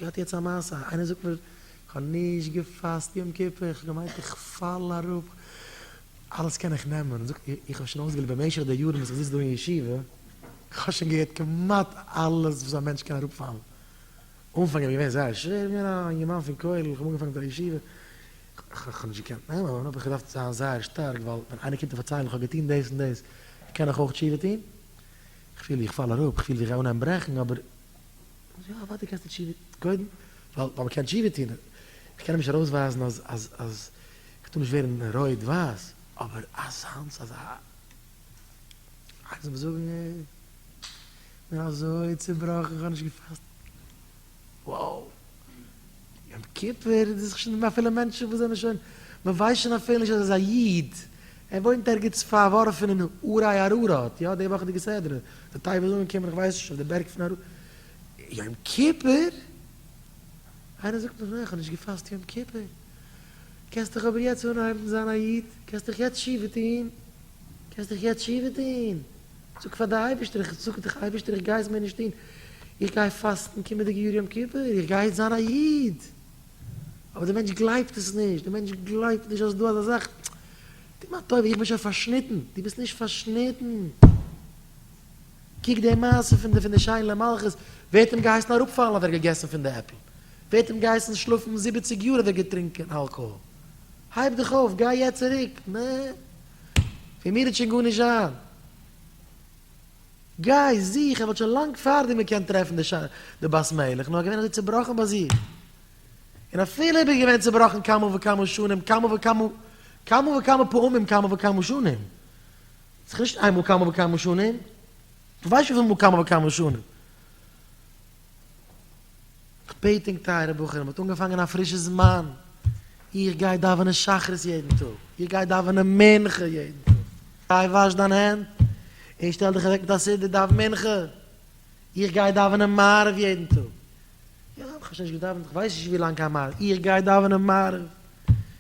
געהאט יעצט א מעשה, איינער זאגט מיר, איך האב נישט געפאסט יום כיפור, איך האב געמיינט איך פאל אראפ, אלעס קען איך נעמען, זאגט ער, איך האב שוין אויסגעלעבט במשך די יארן וואס איך זיץ דא אין ישיבה, איך האב שוין געהערט כמעט אלעס וואס א מענטש קען אראפפאלן, אנפאנג איז מיר געווען זייער שווער, איך בין געווען א אינגערמאן פון כולל, איך האב אנגעפאנגען מיט א ישיבה, איך האב נישט געקענט נעמען, האב איך געדארפט זיין זייער שטארק, ווייל ווען איינער קומט און פארציילט איך האב געטון דאס און דאס, איך קען נאך אויך תשובה טון? איך פיל ווי איך פאל אראפ, איך פיל ווי איך גיי אנהייבן ברעכן, אבער יא אוודאי קענסטו תשובה קודם, ווייל ווייל מ'קען תשובה טון, איך קען אים נישט ארויסווייזן אז אז אז איך טאר נישט ווערן רויט ווייס, אבער אזאנס אזא איינער זאל מיר זאגן איך בין אזוי צובראכן איך האב נישט געפאסט, wow! יום כיפור איז דאך שוין אפילו מענטשן וואס זענען שוין, מען ווייסט שוין אפילו נישט אז ער איז א איד, ער וואוינט ערגעץ פארווארפן אין הרי אררט, יא די וואכעדיגע סדרה, די תיבה איז אנגעקומען איך ווייס נישט אויף די בערג פון אררט, יום כיפור? איינער זאגט מיר ניין איך האב נישט געפאסט יום כיפור, קענסט דאך אבער יעצט אנהייבן זיין א איד, קענסט דאך יעצט תשובה טון, קענסט דאך יעצט תשובה טון. זאג פאר די אייבערשטער, איך זאג דיך אייבערשטער איך גיי עס מער נישט טון, איך גיי פאסטן קומענדיגע יאר יום כיפור, איך גיי זיין א איד, אבער דער מענטש גלייבט עס נישט, דער מענטש גלייבט נישט אז עס איז דא אזא זאך, טו מיר א טובה, איך בין שוין פארשניטן, דו ביסט נישט פארשניטן, קוק די מעשה פון די פון די שיין למלכות, ווער האט אים געהייסן אראפפאלן אז ער האט געגעסן פון די עפל? ווער האט אים געהייסן שלאפן זיבעציג יאר אז ער האט געטרינקען אלקאהאל? הייב דיך אויף, גיי יעצט צוריק, נע. פון מיר וועט שוין גארנישט זיין. גיי זוך, ער וואלט שוין לאנג פארדעם געקענט טרעפן די בת מלך, נאר געווען אזוי צובראכן ביי זיך. און אפילו אויב איז געווען צובראכן כמה וכמה שנים, כמה וכמה, כמה וכמה פעמים כמה וכמה שנים. ס'איז נישט איינמאל כמה וכמה שנים. דו ווייסט וויפיל מאל כמה וכמה שנים. כ'בעט ענק טייערע בחורים, מ'האט אנגעפאנגען א פרישע זמן, איך גיי דאווענען שחרית יעדן טאג, איך גיי דאווענען מנחה יעדן טאג, גיי וואש דיין הענט און שטעל דיך אוועק מיט א סידור דאוון מנחה, איך גיי דאווענען מעריב יעדן טאג, יא, כ'האב שוין נישט געדאווענט כ'ווייס נישט ווי לאנג קיין מעריב, איך גיי דאווענען מעריב.